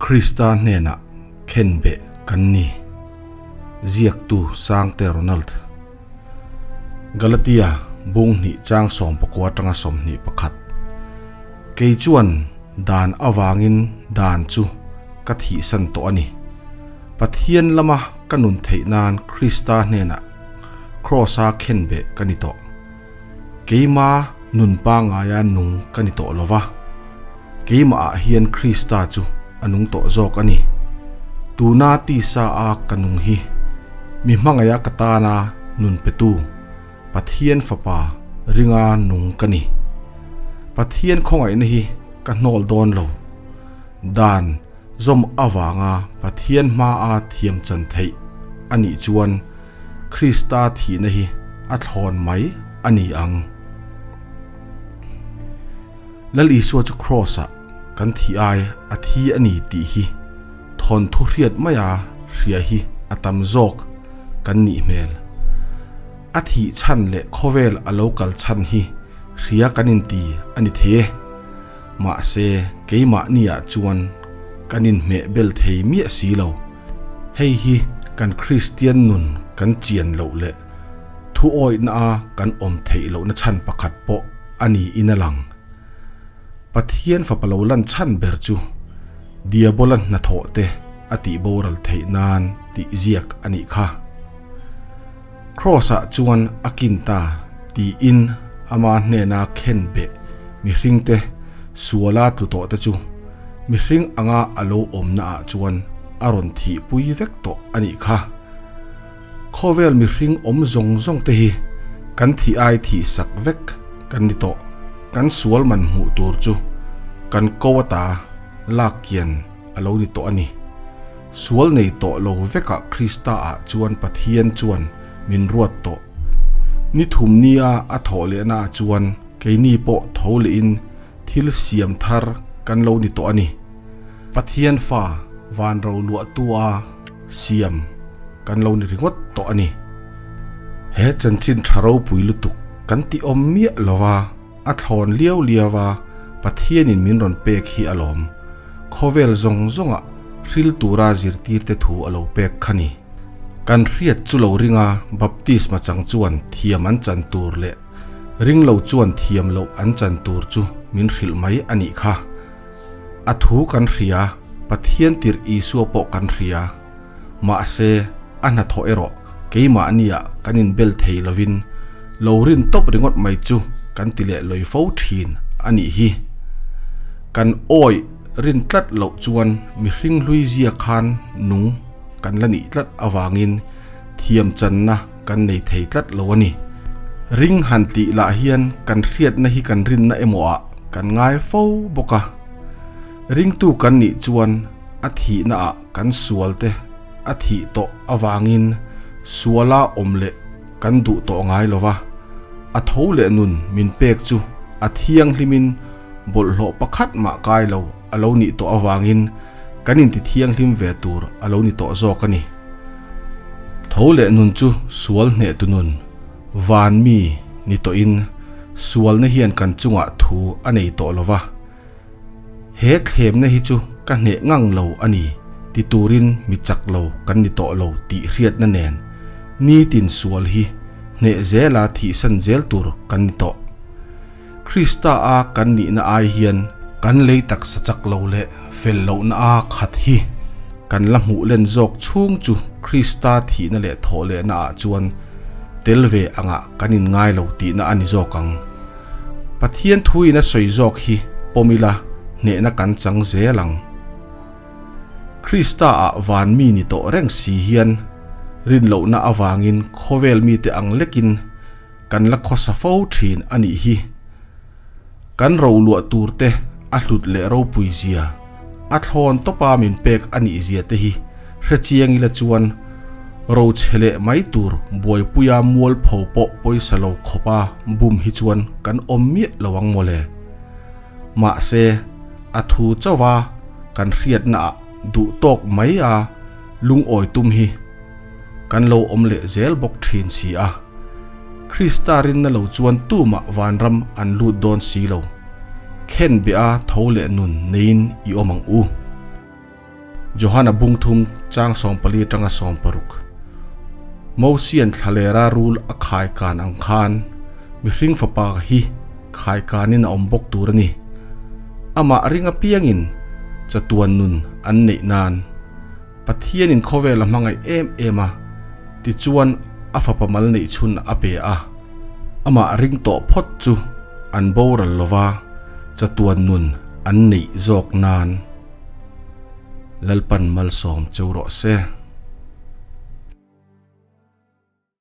Krista hnenah khenbeh kan ni. Ziaktu Sangte Ronald. Galatia bung hnih chang 19 atanga 21. Kei chuan dan avangin dan chu ka thihsan tawh a ni. Pathian lama ka nun theih nan Krista hnenah Kraws-a khenbeh ka ni tawh. Keima nun pangaia nung ka ni tawh lo va, keimahah hian Krista chu a nung tawh zawk a ni. Tuna tisa a ka nung hi mi hmangaia ka tana nun petu Pathian Fapa ringa nung ka ni. Pathian khawngaihna hi ka hnawl dawn lo. Dan zawm avanga Pathian hmaa thiam chan theih a nih chuan Krista thihna hi a thlawn mai a ni ang. Lal Isua chu Kraws-ah kan thih ai a thi a ni tih hi thawnthu hriat maia hria hi a tam zawk kan nih hmel. A thih chhan leh khawvel a lo kal chhan hi hria kan inti a ni thei e. Mahse, keimahniah chuan kan inhmeh bel thei miah si lo. Hei hi kan Kristian nun kan chian loh leh thu awihna a kan awm theih lohna chhan pakhat pawh a niin a lang. Pathian fapa lo lan chhan ber chu Diabola hnathawh te a tih boral theih nan tih ziak a nih kha. Kraws-ah chuan a kin ta tiin ama hnena khen beh mihringte suala tlu tawh te chu mihring anga a lo awmna ah chuan a rawn thihpui vek tawh a nih kha. Khawvel mihring awm zawng zawng te hi kan thih ai thih sak vek kan ni tawh. Kan sual man hmuh tur chu kan ko ata lak kian a lo ni tawh a ni. Sual nei tawh lo vekah Krista ah chuan Pathian chuan min ruat tawh. Ni thum nia a thawh lehna ah chuan keini pawh tho lehin thil siam thar kan lo ni tawh a ni. Pathian fa van ro luahtu a siam kan lo ni ringawt tawh a ni. He chanchin tha ropui lutuk kan ti awm miah lova a thlawn liau liau a Pathianin min rawn pek hi alawm. Khawvel zawng zawngah hril tura zirtirte thu a lo pek kha ni. Kan hriat chu lo ringa baptisma chang chuan thiam an chan tur leh ring lo chuan thiam loh an chan tur chu min hrilh mai a nih kha. A thu kan hria, Pathian tirh Isua pawh kan hria. Mahse, a hnathawh erawh keimahniah kan inbel thei lovin lo rin tawp ringawt mai chu kan ti leh lawi fo thin a nih hi. Kan awih rin tlat loh chuan mihring hlui zia khan nung kan la nih tlat avangin thiam channa kan nei thei tlat lo a ni. Ring han tih lah hian kan hriatna hi kan rinna emaw ah kan ngai fo bawk a. Ringtu kan nih chuan a thihna ah kan sual te a thih tawh avangin suala awm leh kan duh tawh ngai lo va, a tho leh nun min pek chu a thianghlimin bawlhhlawh pakhat mah kai lo a lo nih tawh avangin kan inti thianghlim ve tur a lo ni tawh zawk a ni. Tho leh nun chu sual hnehtu nun, van mi ni tawhin sualna hian kan chungah thu a nei tawh lo va, He thlemna hi chu ka hneh ngang lo a ni ti turin mi chak lo kan ni tawh lo tih hriatna nen nitin sual hi hneh zela thihsan zel tur kan ni tawh. Krista a kan nihna ai hian kan lei taksa chak lo leh fel lohna a khat hi kan la hmuh len zawk chhung chu Krista thihna leh thawh lehna ah chuan tel ve angah kan inngai lo tihna a ni zawk ang. Pathian thuin a sawi zawk hi pawm ila hnehna kan chang zel ang. Krista ah van mi ni tawh reng si hian rinlohna avangin khawvel mite ang lekin kan la khawsa fo thin a nih hi. Kan roluah tur te a hlut leh ropui zia, a thlawn tawpa min pek a nih zia te hi hre chiang ila chuan ro chhe leh mai tur buaipuia mualpho pawh pawisa lo khawpa bum hi chuan kan awm miah lo ang mawle. Mahse, a thu chauha kan hriatnaah duh tawk mai a lungawi tum hi kan lo awm leh zel bawk thin si a. Krista rinna lo chuan tumah vanram an lut dawn si lo. Khen bia tho leh nun neiin i awm ang u. Johana bung thum chang 14 atanga 60. Mosian thlalera rul a khai kan ang khan mihring fapa hi khai kanin a awm bawk tur a ni. Amah ring apiangin chatuan nun an neih nan Pathianin khawvel a hmangaih em em a, tichuan a fapa mal neih chhun a pe a. Amah ring tawh phawt chu an boral lova chatuan nun an neih zawk nan Lalpan malsawm cheu rawh se.